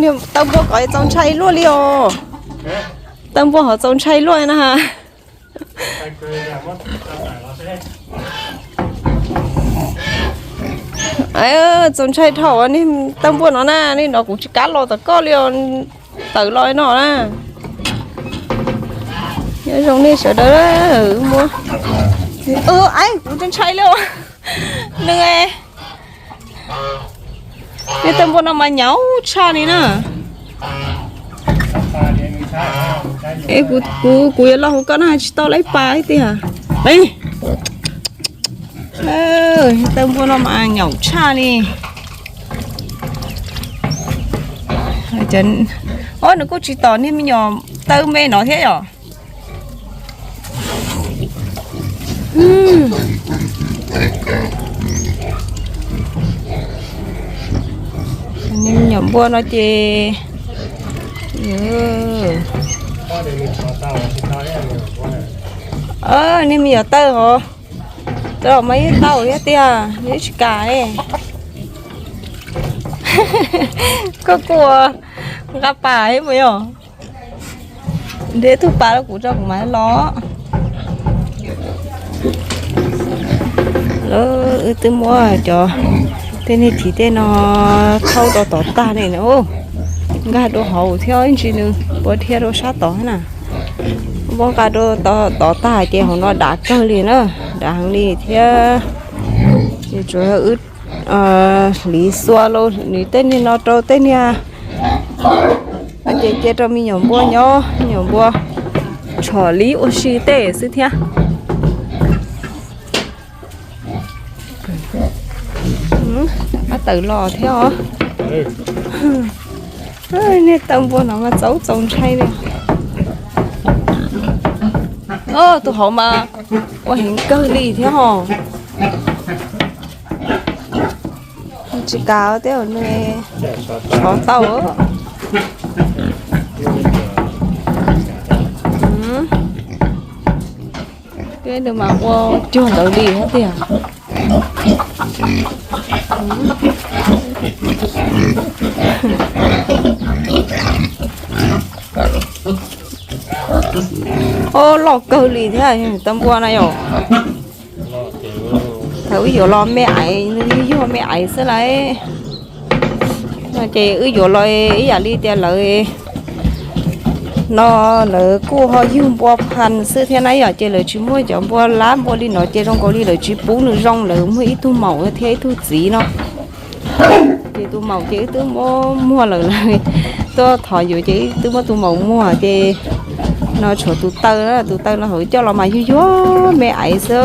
Tawb npua kom txaus ntshai luaj li os. Tawb npua ho txaus ntshai luaj na. Txaus ntshai dhau niag tawb npua no na, niag no kuv tsis kav los tom koj li os, tawm los no na. Nyob zoo nej sawv daws, muab, kuv ntshai li os. Nws, niag tawb npua no mas nyaum tshaj li na. Es kuv, kuv yuav los hauv koj na tsis tau laib pas ib tiag. Tawb npua no mas nyaum tshaj li. Ob, nws kuj tsis tom niag me nyuam tawb me no thiab yom. Niag me nyuam npua no ces, niag me nyuam tawb hov, tau mas yeej tau thiab tiag, yeej tsis kam li. Koj kuj nqa pas thiab mas yog. Nrhiav tus pas rau kuv tso kuv mam los. Lawv wb twb muab cov tej niag thib tej no thauj rau tod tag ne, nkag rau hauv thiab ib ntsis nws puas dhia rau sab tod na. Muab nqa rau tod tag ces hauv no dav kawg li na, dav heev li thiab. Tsuas yog wb hliv xua los nws tej niag no rau tej niag, ces cia rau me nyuam npua nyob, me nyuam npua tshom liv ua si tej xwb thiab. Ab, tawm los thiab os. Niag tawb npua no mas txaus txaus ntshai li. Tus hauv mas ua heev kawg li thiab hos. Tsis kav tej nws tshov tau. Nws mas ua cuag ntawd li thiab tiag. Oj, loj kawg li thiab tawb npua na yom. Thaum wb yuav los me aiv, nws yug me aiv xwb lauj. No ces wb yuav los ib yam li tias lawv no, lawv kuj ho yug npua phas xwb thiab na yom, ces lawv tsis muaj cov npua lab npua li no ces zoo nkaus li lawv tsis pub nws zoo, lawv muaj ib tug maum thiab ib tug txiv no. Ces tus maum ces wb twb muab muag lawm, lawv tuaj thov yuav ces wb twb muab tus maum muag ces no tshuav tus taw, tus taw no hauv wb coj los mas yug yuag me aiv xwb,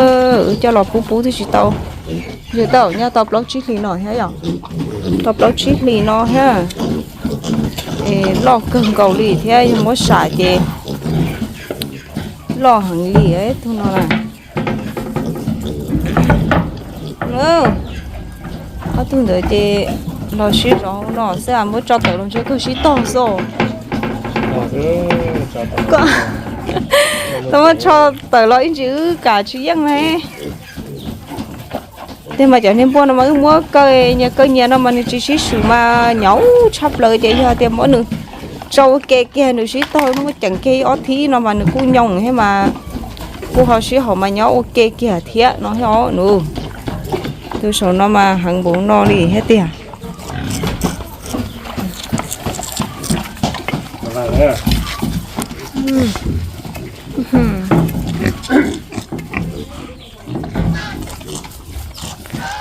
wb coj los pub pub twb tsis tau. Yug tau nyob tau plaub tsib hlis no thiab yom, tau plaub tsib hlis no thiab. Loj kawg nkaus li thiab yog muab sam ces loj heev li tus no na. Ob tug ntawd ces los sib zov no xwb, muab tso tawm los ntshe kawg sib tog xwb. Tau muab tso tawm los ib ntsis wb kam tsis yeej li. Tiag mas cov niag npua no mas wb muab kaw nyias kaw nyias no mas nws tsis sib swm mas nyaum tshaj plaws ces yog tias muab nws tso ua ke kiag nws sib tog, muab ceev kiag ib ob thib no mas nws kuj nyoos thiab mas kuj ho sib haum mas nyob ua ke kiag thiab no thiab os. Tus saum no mas heev npaum no li thiab tiag.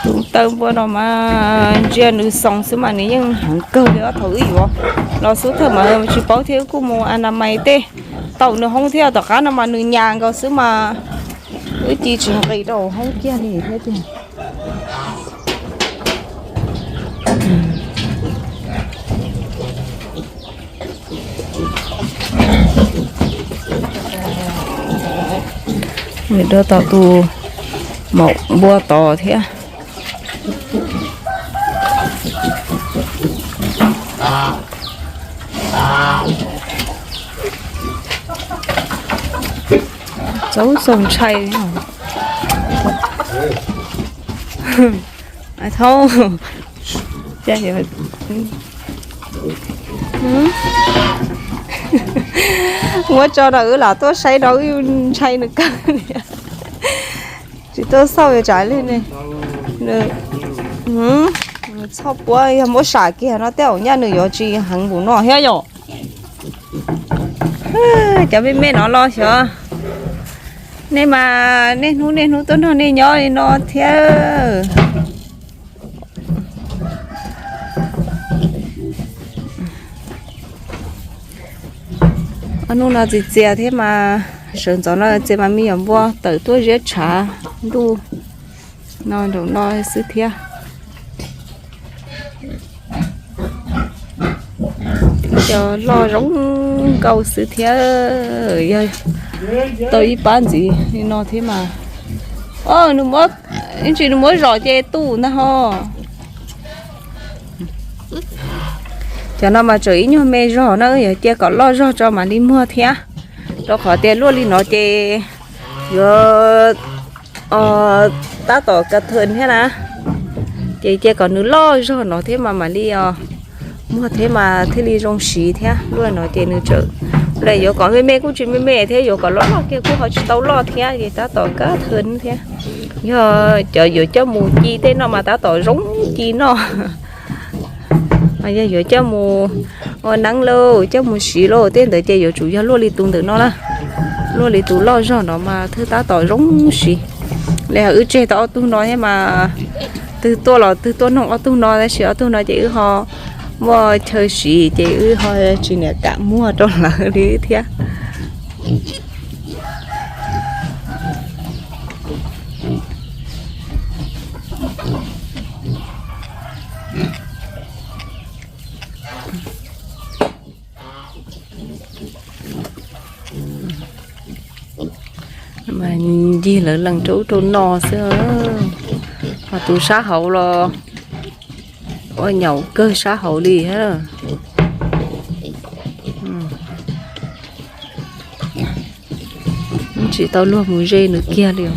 Tus taw npua no mas ntsia nws xoo xwb mas nws yeej heev kawg li os. Thaum wb yuav los xub thawj mas tsis paub thiab, wb kuj mus a na mais tej tau nws hoob thiab, tom qab no mas nws nyas nkaus xwb mas wb cia tsis nqis rau hoob kiag li thiab tiag. Nws rau tom tus maum npua tod thiab. Txaus txaus ntshai. Thauj, cas yuav Muab tso rau wb lam tuaj saib rau wb ntshai nws kawg. Tsis tuaj xauj yuav tsam li ne. Nws txhob puab, yog muab sam kiag no tej zaum nyaj nws yuav tsis heev npaum no thiab yom. Cov me me no los xyov, nej mas niaj hnub niaj hnub tuaj nrog nej nyob li no thiab. Ob hnub no txias txias thiab mas, sawv ntxov no txias mas me nyuam npua tawm tuaj ziab tshav ntuj no nraum no xwb thiab. Cov loj zoo nkauj xwb thiab. Yog tau ib pab ntxiv li no thiab mas, o, nws muab, ib ntsis nws muab zom ces tu ntag ho. Cov no mas tseem ib nyuag me zog na, yog cia kom loj zog tso mam li muag thiab, rau qhov tias luaj li no ces yuav tab tom ka thwm thiab na. Ces cia kom nws loj zog no thiab mas mam li muag thiab mas thiaj li zoo siv thiab. Luaj no ces nws tseem, yuav kom me me kuj tsis me me thiab, yuav kom loj loj kiag kuj ho tsis tau loj thiab, ces tab tom ka thwm thiab. Yog cov yuav coj mus ci tej no mas tab tom zoo ci noj. Yog yuav coj mus ua neeb lauj, coj mus siv lauj, tej ntawd ces yuav tsum yog luaj li tus ntawm no na. Luaj li tus loj zog no mas thiaj tab tom zoo siv. Li hais wb tseg tau ob tug no thiab mas, twg tuaj los twg tuaj noog ob tug no, tab sis ob tug no ces wb ho muaj chaw siv ces wb ho tsis niam kam muag rau lawv li thiab. Mas ncig lawv lees rau ub rau no xwb, ho tus sab hauv los ua nyaum kawg sab hauv li thiab. Tsis tau luag mus ze nws kiag li os.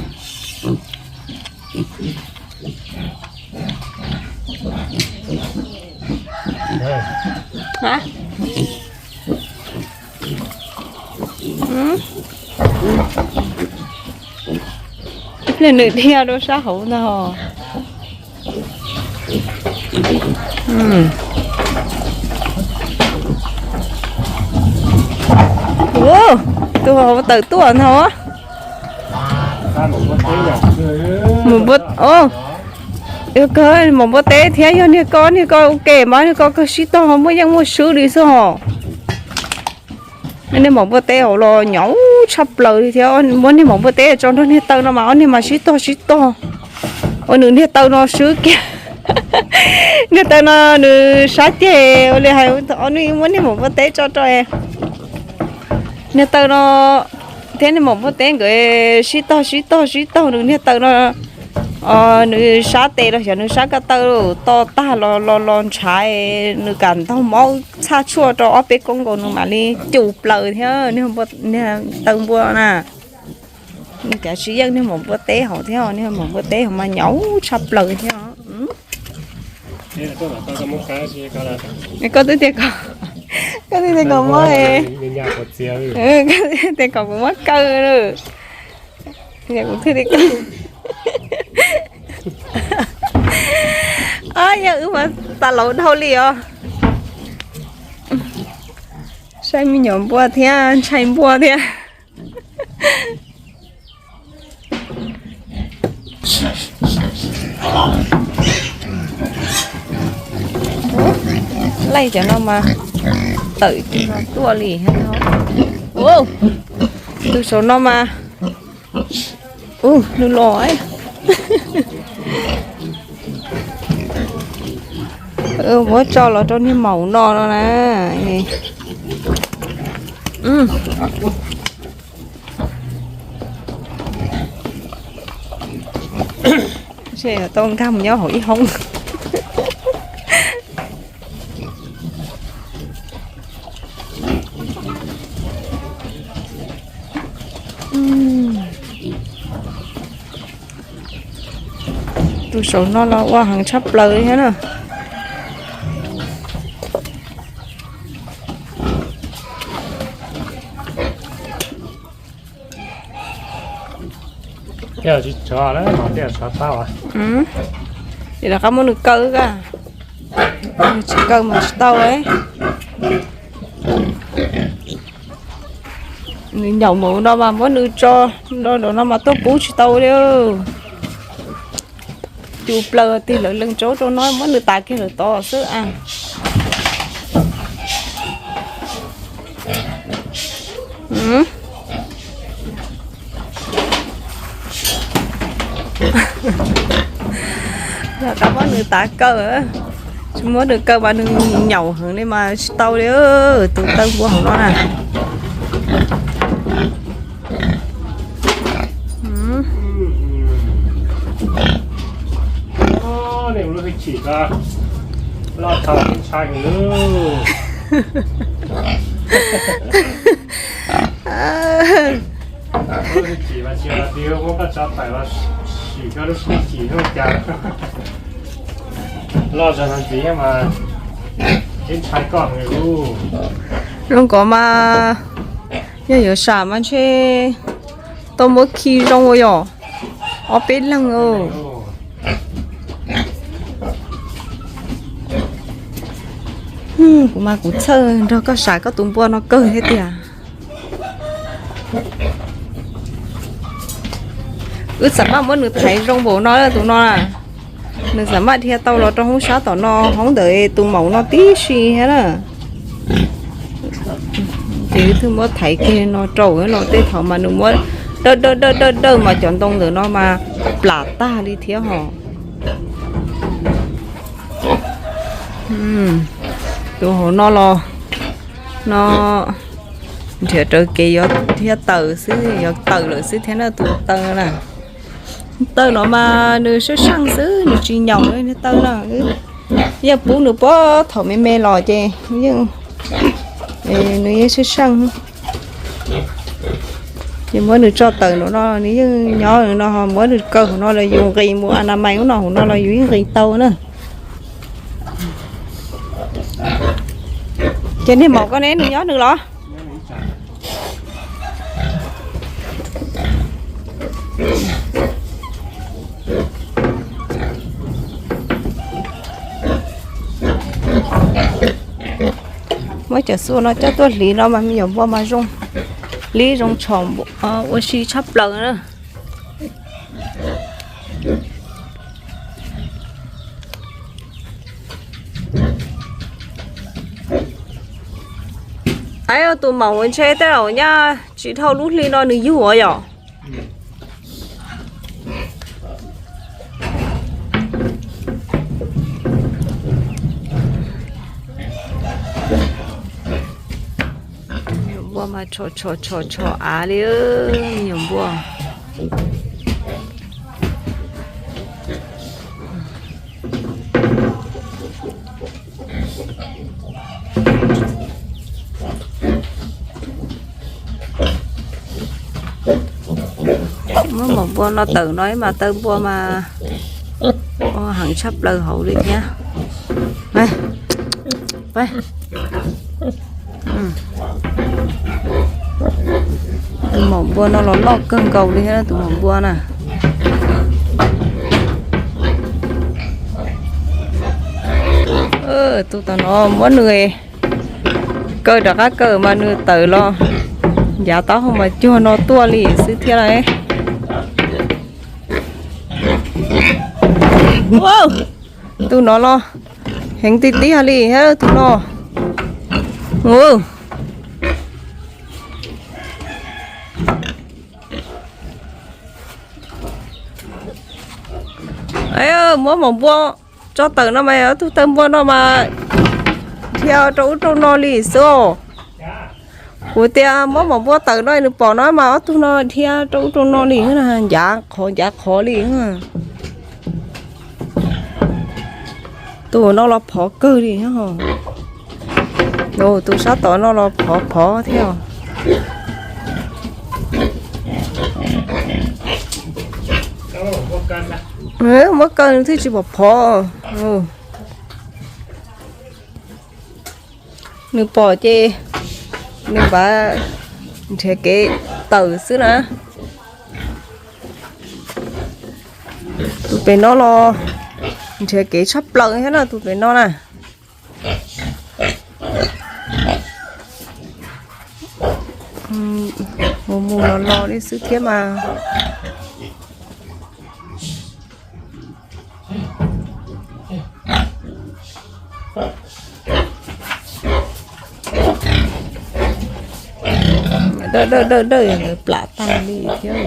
Ib pliag nws dhia rau sab hauv ntag. Tus hauv tawm tuaj ntag. Mus npua, o, kawg mus npua teb thiab, yog niag ko niag ko ua ke mas niag ko kawg sib tog ho muaj yeej muaj swb li xwb hos. Niag maum npua teb hauv los nyaum tshaj plaws li thiab, muab niag maum npua teb tso nrog niag taw no mas ob niag mas sib tog sib tog. Ua nws niag taw no swb kiag. Niag taw no nws sab ceg ua li hais, ob niag muab niag maum npua teb tso rau niag taw no thiab niag maum npua teb nkawd sib tog sib tog sib tog, nws niag taw no nws sab tes los xyov nws sab ko taw to tag los los los ntshav, nws kam ntaug mob txhaj tshuaj rau ob peb koob nkaus nws mam li cug plaws thiab niag taw npua na. Nws kav tsis yeej niag maum npua teb hauv thiab, niag maum npua teb hauv mas nyaum tshaj plaws thiab. Koj twb tias kom, koj twb tias kom muab, koj twb tias kom kuv muab kaw lawm. Kuv thiaj li kaw. Yog wb mas tas laus dhau li os. Saib me nyuam npua thiab ntshai npua thiab. Laij cov no mas tawm tuaj li. Tus saum no mas, ub, nws los. Muab tso los rau niag maum no no na. Tau nkag mus nyob hauv ib hoob. Tus saum no los ua heev tshaj plaws li thiab na. Tej zaum tsis tsov na, no tej zaum tsov tau. Ces rov qab muab nws kaw, tsis kaw mas tsis tau. Nws nyaum mus no mas muab nws tso nrog no mas tuaj pub tsis tau li. Cus plaws tig lawv lees tsaub rau no, muab nws tav kiag lawm tod xwb a. Rov qab muab nws tav kaw, tsis muab nws kaw mas nws nyaum heev li mas tsis tau li. Tus tawb npua hauv no na. Loj zog no ntxiv mas ib ntshai koj heev li. Zoo nkauj mas, yog yuav sam mas ntshe tau muab khi zoo ua yog ob peb leeg. Kuv mas kuv txhawj nrog koj sam koj tus npua no kawg thiab tiag. Wb xam maj muab nws thaiv zoo npaum no tus no na. Nws xam maj dhia tau los rau hoob sab tom no, hoob ntawm tus maum no tib si thiab na. Ces wb twb muab thaiv kiag no rau no, tej thaum mas nws muab dawj dawj dawj dawj mas cov ntoo ntawm no mas plam tag li thiab hos. Tus hauv no los no nrhiav rawv kev yuav thiab tawm xwb, yuav tawm lawm xwb thiab na tus taw na. Taw no mas nws sab seej xwb, nws tsis nyaum taw na. Yeej pub nws puag thaum me me los ces yeej, nws yeej sab seej. Ces muab nws tso tawm no, nws yeej nyob no, muab nws kaw hauv no los yus nqis mus a na mais ub no hauv no los yus yeej nqis tau na. Ces niag maum koj neb nws nyob nws los? Muab cov xua no coj tuaj hliv no mas me nyuam npua mas zoo, li zoo tshom, ua si tshaj plaws na. Aib, tus maum ntshe tej zaum nyaj tsis dhau lub hli no nws yug as yom. Nyuam npua mas tshom tshom tshom tshom av li, nyuam npua. Muab maum npua no tawm no ib mas taw npua mas heev tshaj plaws hauv li thiab. Tus maum npua no los loj kawg nkaus li thiab tus maum npua na. Tus tom no muab nws kaw rov qab kaw mas nws tawm los ncav taub hau mas cuag no tuaj li xwb thiab lauj. Tus no los heev tiag tiag li thiab tus no. Muab maum npua tso tawm no mas ob tug taw npua no mas dhia rau ub rau no li xwb os. Kuv tias muab maum npua tawm no nws pom no mas ob tug no dhia rau ub rau no li, ncav qhov ncav qhov li. Tus no los phov kawg li. Tus sab tom no los phov phov thiab. Muab kaw nws thiaj tsis pom phov. Nws pom ces nws npaj nrhiav kev tawm xwb na. Tus pem no los nrhiav kev tshaj plaws thiab na, tus pem no na. Mus mus los los li xwb thiab mas. Dawj dawj dawj dawj, plam tag li thiab.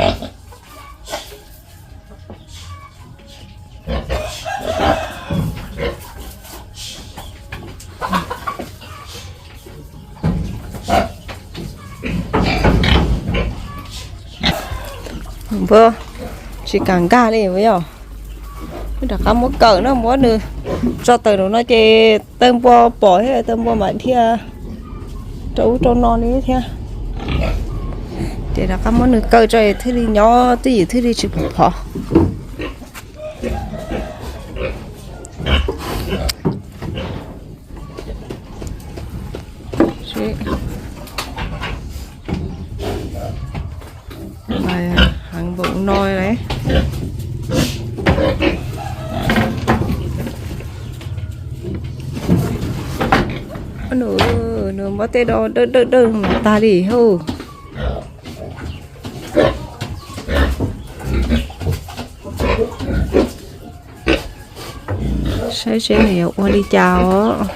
Npua tsis kam nkag li yog. Rov qab muab kawm no, muab nws tso tawm nraum no ces tawg npua pom thiab, tawg npua mam dhia rau ub rau no li thiab. Ces rov qab muab nws kawm tso thiaj li nyob twj ywm thiaj li tsis pom phov. Heev npaum no lawm. Nws, nws muab tej do dawj dawj dawj no tag li hauj. Saib seb nws yuav ua li cas os.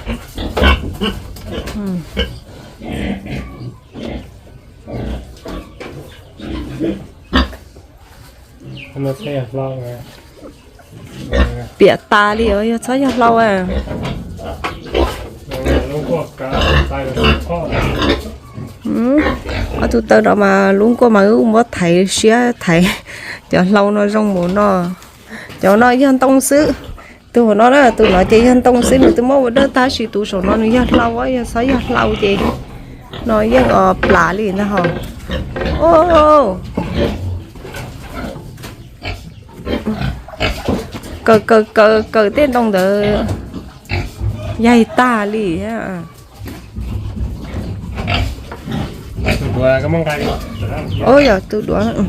Piam tas li os, yog txhob yog hlau a. Ob tug taw no mas lub nkuaj mas wb muab thaiv siab thaiv. Cov hlau no zoo mus no, cov no yog ntoo xwb. Tus hauv no na, tus no ces yog ntoo xwb, nws twb muab ua dawj tag, tab sis tus saum no nws yog hlau, yog txhob yog hlau ces no yeej plam li ntag hos. Kaw kaw kaw kaw tej ntoo ntawd yaig tag li. Yog tus duav.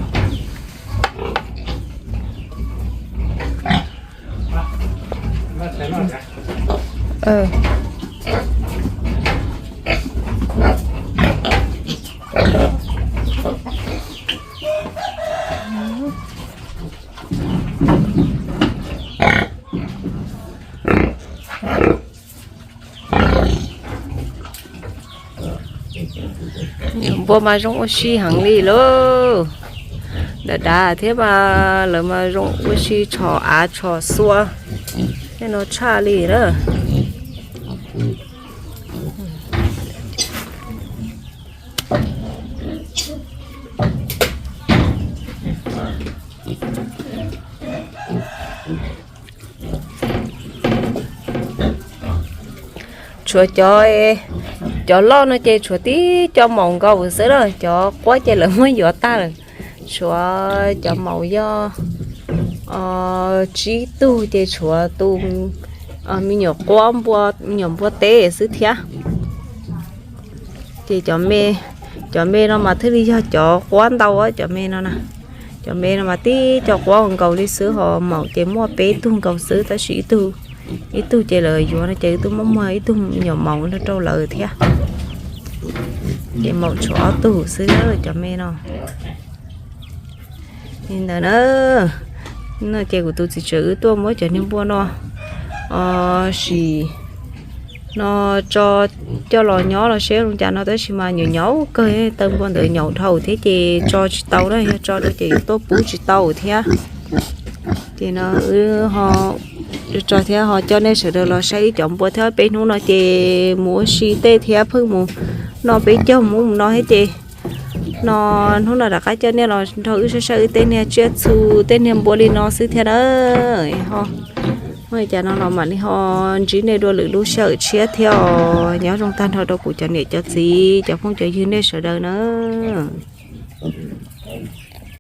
Npua mas zoo ua si heev li lauj. Dav dav thiab mas lawv mas zoo ua si tshom av tshom xua. Tej no tshaj li na. Tshuav cov, cov loj no ces tshuav tib co maum nkaus xwb na, cov quab ces lawv muab yuav tag lawm. Tshuav cov maum yog tsib tug ces tshuav tus me nyuam quab, me nyuam npua teb xwb thiab. Ces cov me no mas thiaj li yog cov quab ntau, cov me no na. Cov me no mas tib co quab nkaus li xwb, ho maum ces muaj peb tug nkaus xwb, tab sis ib tug ces lawv yuav no ces wb twb muab muag ib tug me nyuam maum no rau lawv thiab. Ces maum tshuav ob tug xwb cov me no. Li ntawd na, no ces kuv tus txiv tsev wb tuaj muab cov niag npua no sim no tso coj los nyob los seb zoo cas no, tab sis mas nyaum nyaum kawg, tawg npua ntawd nyaum dhau thiab ces tso tsis tau na, yog tso rau ces yuav tuaj pub tsis tau thiab. Ces no wb ho tso thiab ho coj nej sawv daws los saib ib cov npua thiab, peb hnub no ces mus ua si tej thiab pheej mus noj peb caug mus mus no thiab ces no hnub no rov qab coj nej los nrog wb saib saib wb tej niag tsiaj txhu tej niag npua li no xwb thiab na. Ho muaj li cas no los mam li ho ntsib nej dua lwm lub sij hawm tshiab thiab os. Nyob zoo tag nrho rau kuv cov niam cov txiv cov phooj cov ywg nej sawv daws na.